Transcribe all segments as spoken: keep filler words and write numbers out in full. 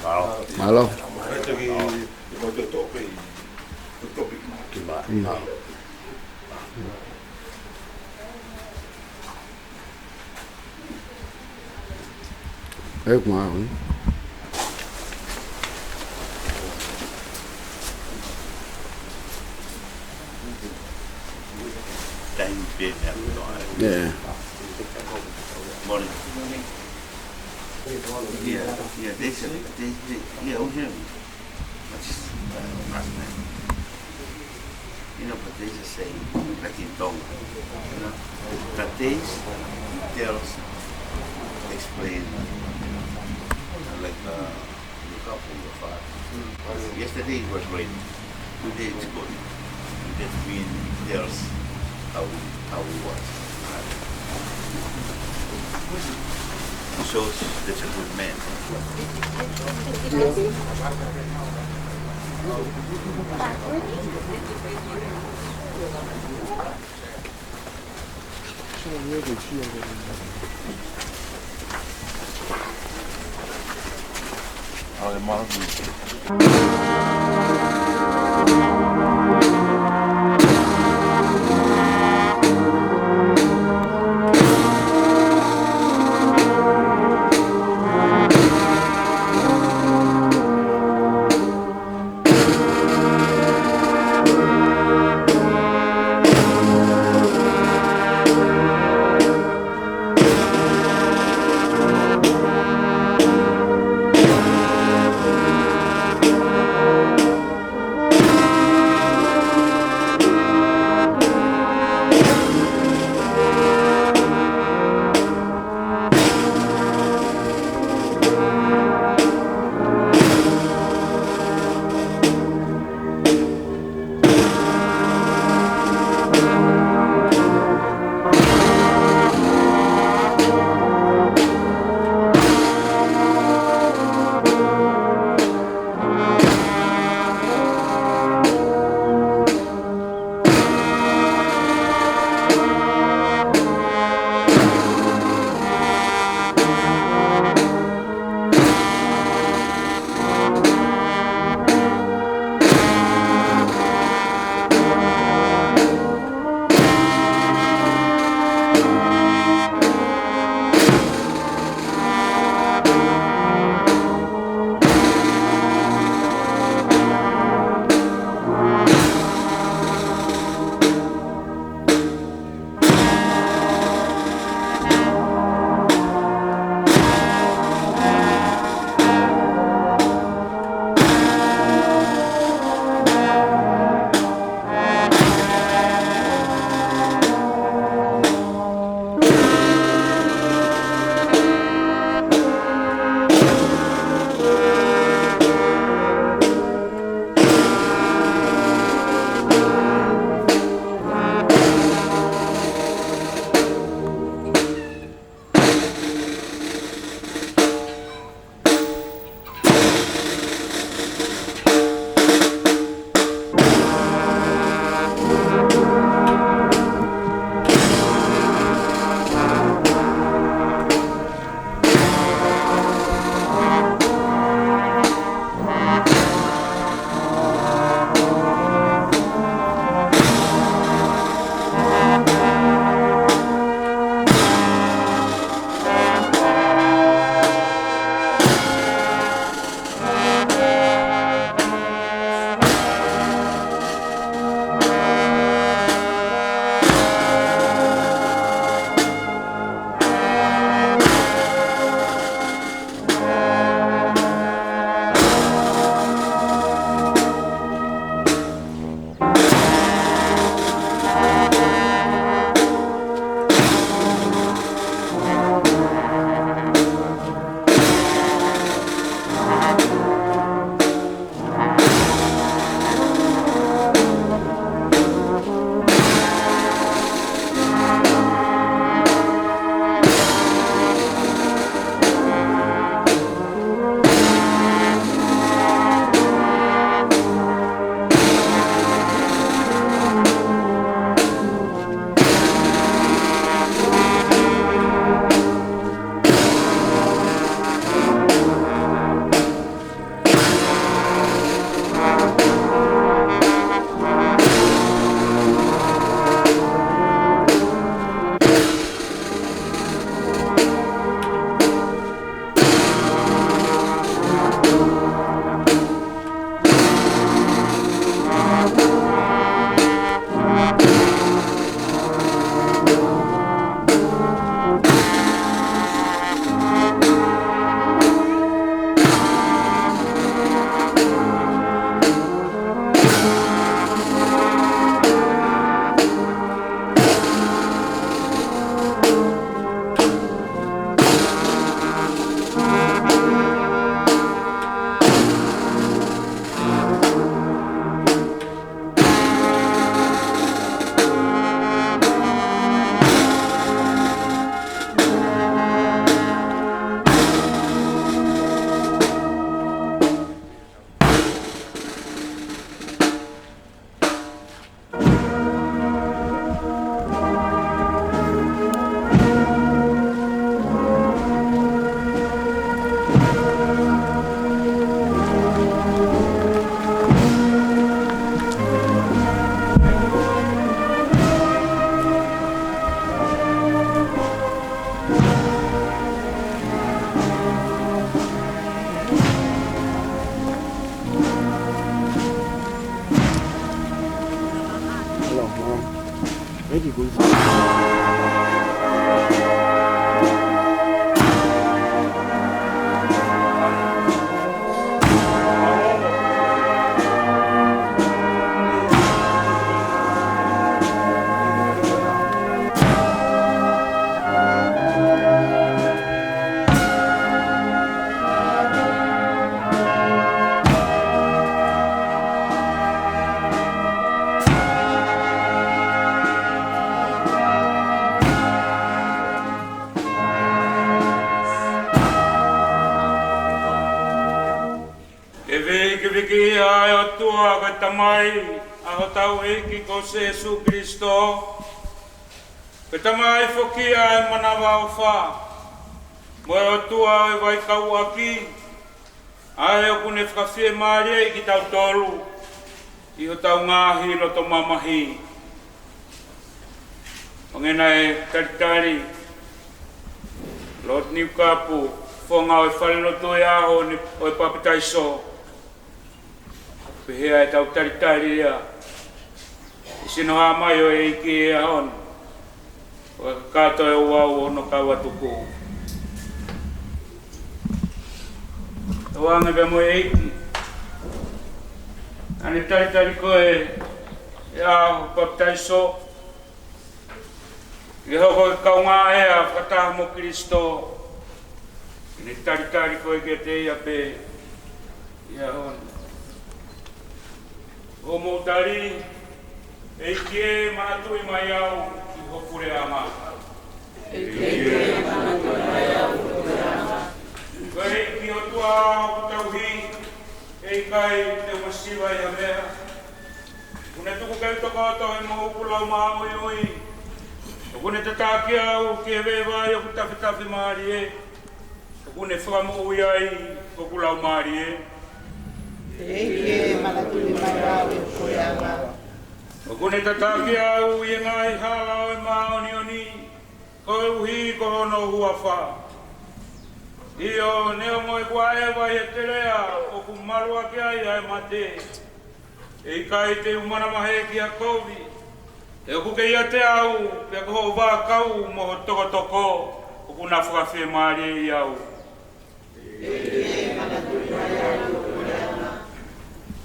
Mālō. Mālō. ʻE, mālō. Yeah. Morning. Yeah, yeah, they said, they, they, yeah, we have. That's, uh, last night. You know, but they just say, like in Tonga, you know, the taste tells, explain, you know, like, uh, the couple of, uh, yesterday it was raining, today it's good. That means tells how we, how we was. So that's a good man. Ke vīkivikiʻia ʻa e ʻOtua ko e Tamai ʻa hotau ʻEiki ko Sīsū Kalaisi, ko e Tamai foki ʻa e manavaʻofa, mo e ʻOtua ʻo e vaikauʻaki, ʻa ē ʻoku ne fakafiemālieʻi kitautolu ʻi hotau ngaahi loto mamahi. ʻO hangē naʻe talitali Lord Niukapu, fofonga ʻo e falelotu ʻi he ʻaho ni ʻo e papitaiso, pehē ʻa ʻetau talitali ia ʻi he sino hā mai ʻo e ʻEiki ʻi he ʻaho ni, ʻo kakato ʻe ouau ʻo hono kau atu kū. ʻOange pē mo e ʻEiki, ʻa ʻene talitali ko ē ʻi he ʻaho papitaiso, ke hoko ko e kaungā ʻea fakataha mo Kalaisi, ʻi heʻene talitali ko ē kiate ia pē ʻi he ʻaho ni. ʻOku mou tali, ʻEiki ē, manatuʻi mai au ʻi ho puleʻanga. ʻEiki ē, manatuʻi mai au ʻi ho puleʻanga. Ko e ʻEiki ʻOtua ʻoku tauhi, ʻe ʻikai te u masiva ʻi ha meʻa. ʻOku ne tuku ke u tokoto ʻi hoʻo laumāʻuiʻui. ʻOku ne tataki au ki he veʻe vai ʻoku tafetafe mālie. ʻOku ne fakamoʻui ai hoku laumālie. ʻEiki ē, manatuʻi mai au ʻi ho puleʻanga. ʻOku ne tataki au ʻi he ngaahi hala ʻo e māʻoniʻoni, koeʻuhi ko hono huafa. ʻIo, neongo ʻeku ʻaʻeva ʻi he teleʻa ʻoku maluʻaki ai ʻa e mate, ʻe ʻikai te u manavahē ki ha kovi, he ʻoku kei ʻiate au, pea ko hoʻo vaʻakau mo ho tokotoko ʻoku na fakafiemālieʻi au.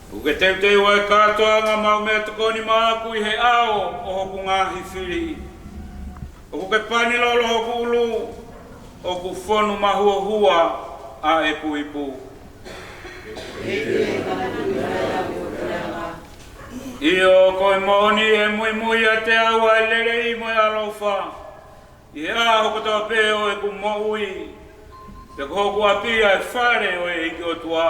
ʻOku ke teuteu ʻa e kātoanga maʻu meʻatokoni maʻaku ʻi he ʻao ʻo hoku ngaahi fili. ʻOku ke pani lolo hoku ʻulu, ʻoku fonu mahuohua ʻa ʻeku ipu. ʻIo, ko e moʻoni ʻe muimui ʻiate au ʻa e lelei mo e ʻaloʻofa ʻi he ʻaho kotoa pē ʻo ʻeku moʻui, pea ko hoku ʻapi ʻa e fale ʻo e ʻEiki ʻOtua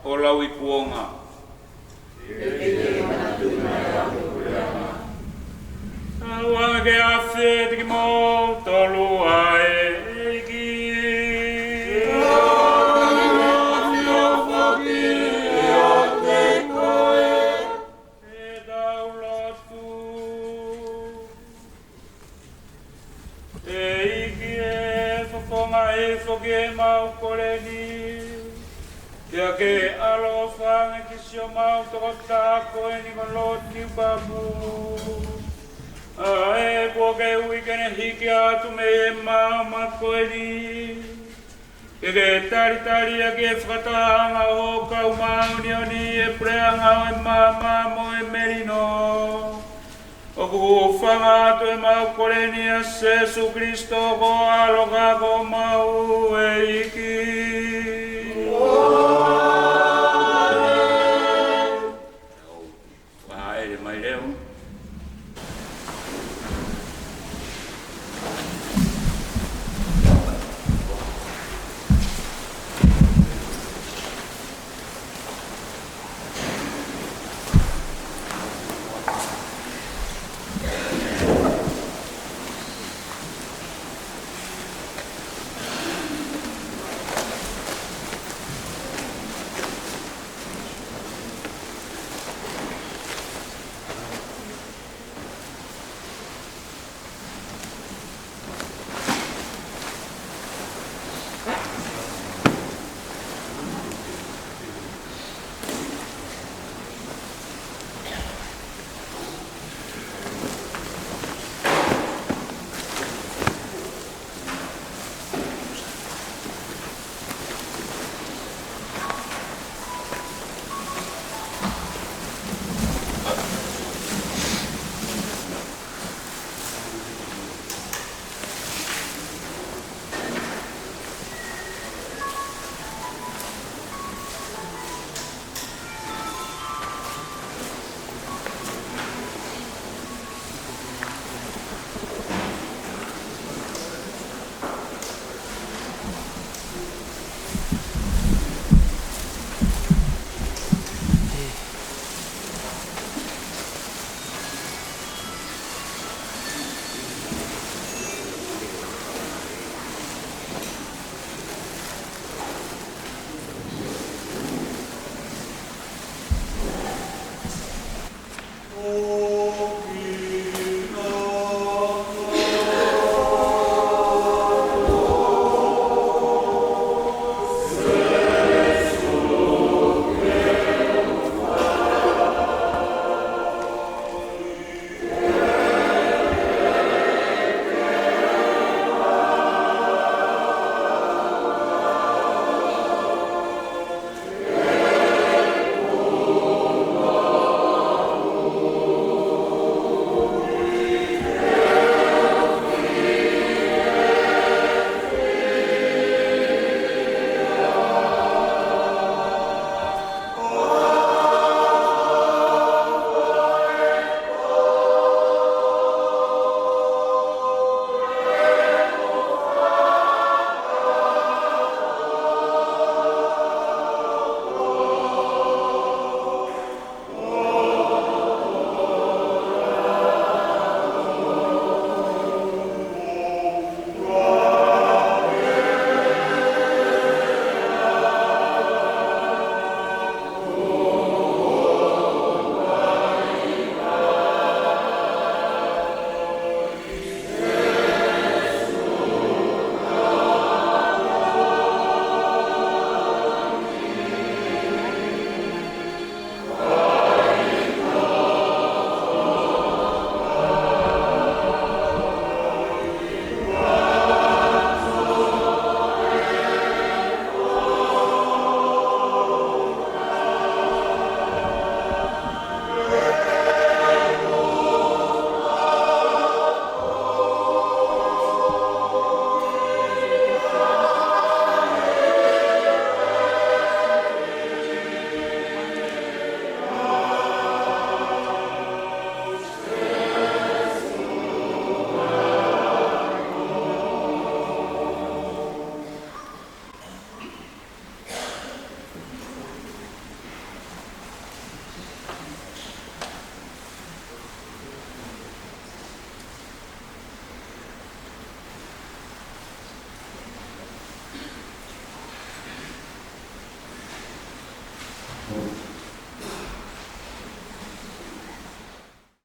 ʻo lauikuonga. ʻOku ou ʻoange ke afe ʻiate kimoutolu ʻa e ʻEiki. ʻE tau lotu. ʻEiki ē, fofongaʻi foki ʻemau kole ni, pea ke ʻaloʻofa ange ki siʻomau tokotaha ko eni ko Lord Niukapu, ʻa ē kuo ke ui ke ne hiki atu mei he maama ko eni, ke ke talitali ʻaki e fakatahaʻanga ʻo ho kau māʻoniʻoni ʻi he puleʻanga ʻo e maama mo e melino. ʻOku hūfanga atu ʻemau kole ni ʻia Sīsū Kalaisi ko ho ʻAlo ka ko homau ʻEiki.